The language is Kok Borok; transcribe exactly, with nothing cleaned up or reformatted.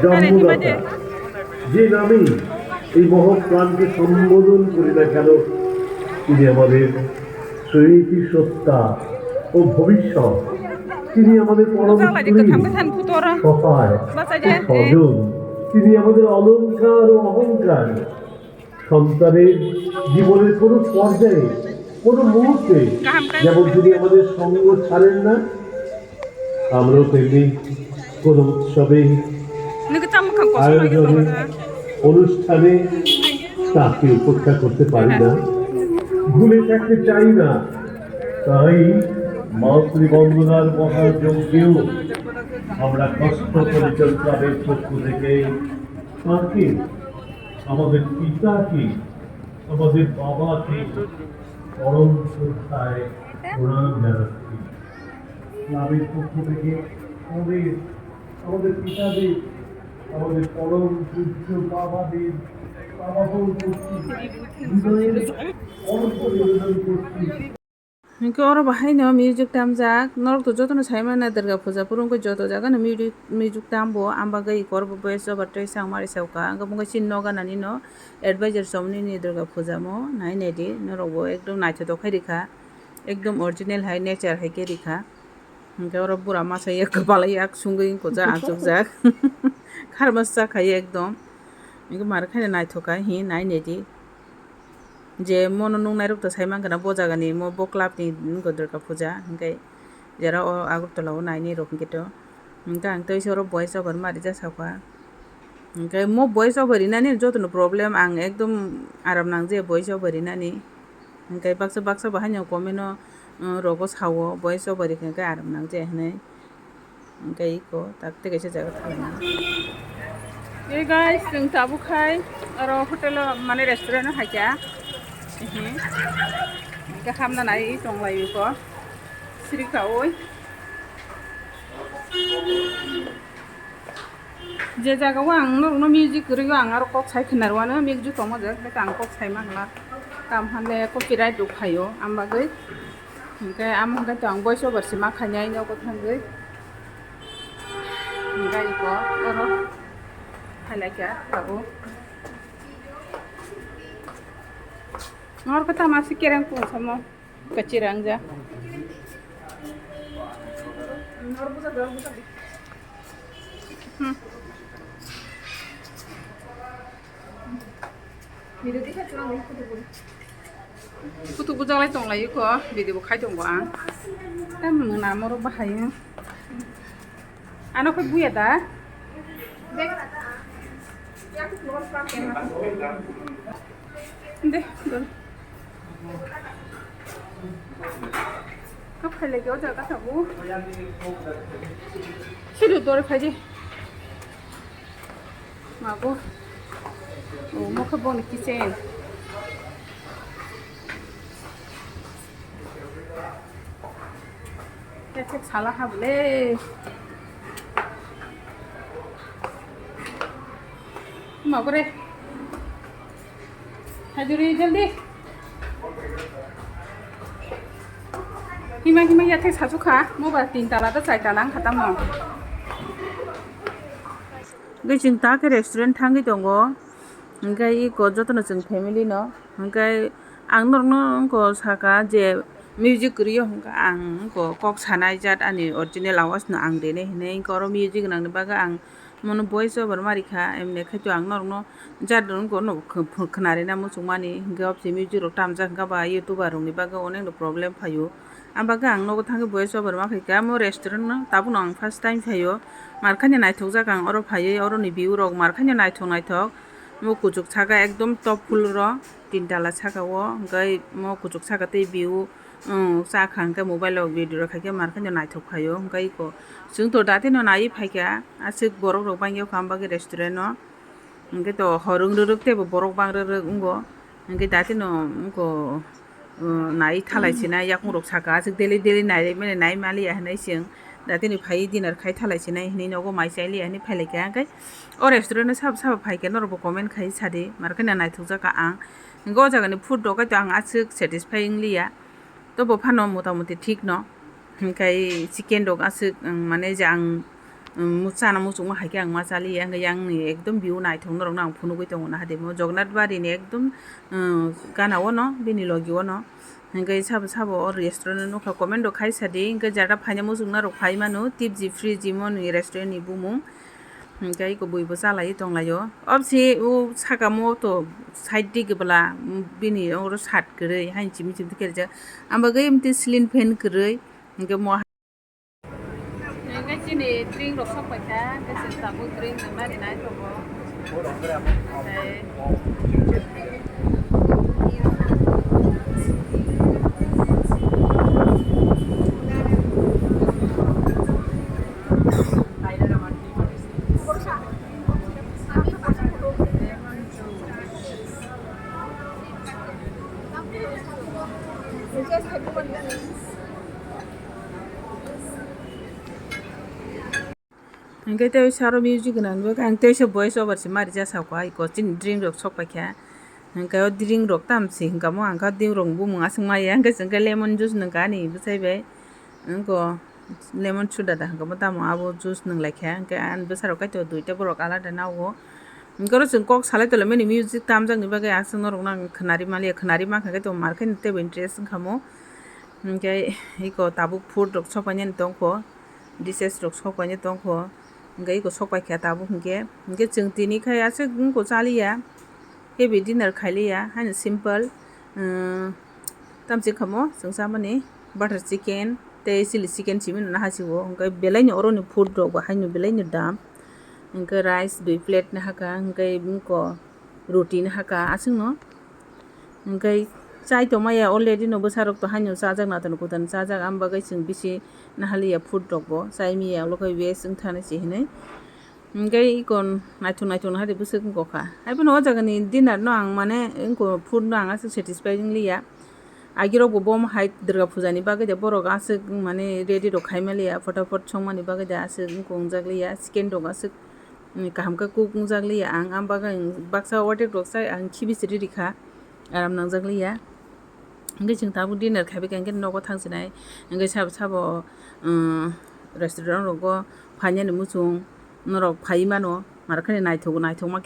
জন্মদাতা, যে নামেই এই মহৎ প্রাণকে সম্বোধন করি না কেন, তিনি আমাদের স্মৃতি, সত্তা ও ভবিষ্যৎ। তিনি আমাদের পরম স্নেহ, সহায়, স্বজন। তিনি আমাদের অলংকার ও অহংকার। সন্তানের জীবনের কোনো পর্যায়ে, কোনো মুহূর্তে যেমন তিনি আমাদের সঙ্গ ছাড়েন না, আমরাও তেমনি কোনো উৎসবে, আয়োজনে, অনুষ্ঠানে তাকে উপেক্ষা করতে পারি না, ভুলে থাকতে চাই না। তাই মাতৃবন্দনার মহাযজ্ঞেও আমরা কষ্ট পরিজন ক্লাবের পক্ষ থেকে তাকে, আমাদের পিতাকে, আমাদের বাবাকে পরম শ্রদ্ধায় প্রণাম জানাচ্ছি। ক্লাবের পক্ষ থেকে আমাদের, আমাদের পিতাদের, আমাদের পরম পূজ্য বাবাদের আবাহন করছি, হৃদয়ে অর্ঘ্য নিবেদন করছি। Hinkhe oro bo haino music tamjak, norok to jotono sai mano Durga puja phuru wngkhe joto jagano music, music tambo, ang bagwi eko oro bo voice over tei sang mari sauka, ang bo wngkha chini noganani no advisor somni ni Durga puja mo nai naidi, norok bo ekdom naithotok khai rikha, ekdom original hai nature hai khe rikha. Hinkhe oro bura masa yak kwpal yak sungwi wngkha achukjak, kharmasa khai ekdom, hinkhe mar khaino naithoka hi nai naidi. Je mono nuknairok to sai mankha na bo jagani mo bo club ni wngkha Durga puja, hinkhe jera o Agartala o naini rok hinkhe to, hinkhe ang tei oro voice over ma rijak sakha, hinkhe mo voice over rinani jotono problem, ang ekdom aram nangje voice over rinani, hinkhe baksa baksa bo haino comment o, uh, rogo sao voice over rikha hinkhe aram nangje hinwi. Hingke iko tak tei kaisa jaga thangna. Hey guys, chwng tabuk khai oro hotel o mane restaurant o haikha. Ehe. Hingke hamna nai tong lai iko. Siri ka oi. Je jaga o ang norokno music kwrwi o ang aro kok sai khna rwano music tongma je, bete ang kok sai mangla. Tam hwnle copyright rok phaio, am bagwi. Hingke amo hingke to ang voice over se ma khainai nogo thangwi. Hingke iko oro halaikha tabuk. Nor khe tamo aswk kereng pung samo kachirang ja. Hmm. Kutuk bujalai tong lai ko, video bo khai tongo ang. Tam mwnamo ro bahai. Ano khe buya da? De, de. Kok khai lai o jaga tabo. Sidu dore khai di. Mago. O, mokhe boni kitchen. Khe sala ha bole. Mago re. Hajuri jaldi. Hima hima ya thek sasu kha. Mo ba tin tala ta chai tala ang kha tamo. Hingke chwng ta khe restaurant thangwi tongo. Hingke iko jotono chwng family no. Hingke ang norokno wngkha saka je music kwrwi o hwnkha ang wngkha kok sanai jat ani original awaaz no ang rwnai hinwi. Hingke oro music gwnangni bagwi ang mono voice over ma rikha, emni khe to ang norokno jat rwngkha no khw-, khw-, khwnarina muchungmani. Hingke o music rok tamjak hwnkha ba youtuber rokni bagwi onekno problem phaio. Ang bagwi ang nogo thangwi voice over ma khaikha, omo restaurant no tabukno ang first time phaio. Markhani naithokjak ang oro phaiwi, oroni view rok markhani naithok naithok. Mo kuchuk saka ekdom top floor o, tin tala saka o, hwnkhe mo kuchuk saka tei view, um, cha kha hwnkhe mobile o video rok khaikhe markhani naithok phaio. Hwnkhe iko chwng to datino naiwi phaikha, aswk borok rok bangya kha, ang bagwi restaurant o. Hwnkhe to hor wng rwrwk teibo borok bang rwrwk wngo. Hwnkhe datino wngkha, uh, nai thalai sinai yakung rok saka aswk daily daily nai mani nai maliya hinwi chwng datini phaiwi dinner khai thalai sinai hinwi nogo mai chai liya hinwi phai laikha. Hwnkhe o restaurant o sabo sabo phaikhe norokbo comment khai sadi, markheno naithokjak kha ang. Hwnkhe o jagani food rok khe to ang aswk satisfy wngliya. Tobo phano mota moti thik no. Hwnkhe chicken rok aswk, um, mane je ang um, chana muchungma hai khe ang ma chaliya, hwnkhe yang ni ekdom view naithok norok no ang phunugwi tongo naha de mo Jagannath bari ni ekdom, um, gana o no bini logi o no. Hwnkhe sabo sabo o restaurant nukha, comment rok khai sadi, hwnkhe jara phaina muchungma rok phai mano, tip ji free ji mo ni restaurant ni bumung. Hwnkhe iko bui bo chalai tonglaio. Obsi o saka mo to side digi bwla, mm, bini oro sat kwrwi, haini chimi chimi khe rijak. Ang bagwi emte ceiling fan kwrwi, hwnkhe mo. Hwnkhe chini drink rok sok paikha, hwnkhe chwng tabuk drink nang nari nai tongo. Tei Hwnkhe tei saro music gwnang bagwi ang tei se voice over se mari ja sakha, iko chini drink rok sok paikha. Hwnkhe o drink rok tam se hwnkha mo, ang kha drink rok bumung aswk maya, hwnkhe chwng khe lemon juice nwngkha ani bwsai bai. Wngkha lemon soda da hwnkha mo tamo abo juice nwng lai kha, hwnkhe ani bwsarok kaitor duita borok alada nago. Hwnkhe oro chwng kok salai tonglaimani music tamjakni bagwi aswk norokno ang khwnari manliya, khwnari mankha khe tongo, mar khe teibo interest wngkha mo. Hwnkhe iko tabuk food rok sopainani tongkho, dishes rok sopainani tongkho, hwnkhe iko sopaikha tabuk hwnkhe, hwnkhe chwng tini khai aswk wngkha chaliya. Heavy dinner khailiya, haino simple, um, tamchi khamo chwng chamani butter chicken tei chili chicken simi no nahasio, hwnkhe belaino oroni food rok bo haino belaino dam, hwnkhe rice dui plate nahaka, hwnkhe wngkha roti nahaka aswkno, hwnkhe chai tongmaya already no bwsarok to haino chajak naitokno kwtal chajak, ang bagwi chwng bisi nahaliya food rok bo chai miya, ulo khe waste wngthani se hinwi. Hwnkhe iko naithok naithok no hai bwswk wngkha. Haiphano o jagani dinner no ang mane wngkha food no ang aswk satisfy wngliya. Agirok bo bomo hai Durga puja ni bagwi de borok aswk mane ready rok khai maliya, photapot songmani bagwi de aswk wngkha wngjak liya, chicken rok aswk, mm, kaham khe cook wngjak liya. Ang am bagwi baksa ordek rok chai ang khibi siri rikha, aram nangjak liya. Hwnkhe chwng tabuk dinner khaibai kha, hwnkhe nogo thangsinai, hwnkhe sabo sabo, um, restaurant rogo phainani muchung norok phaiwi mano, mar khani naithok naithokma khe.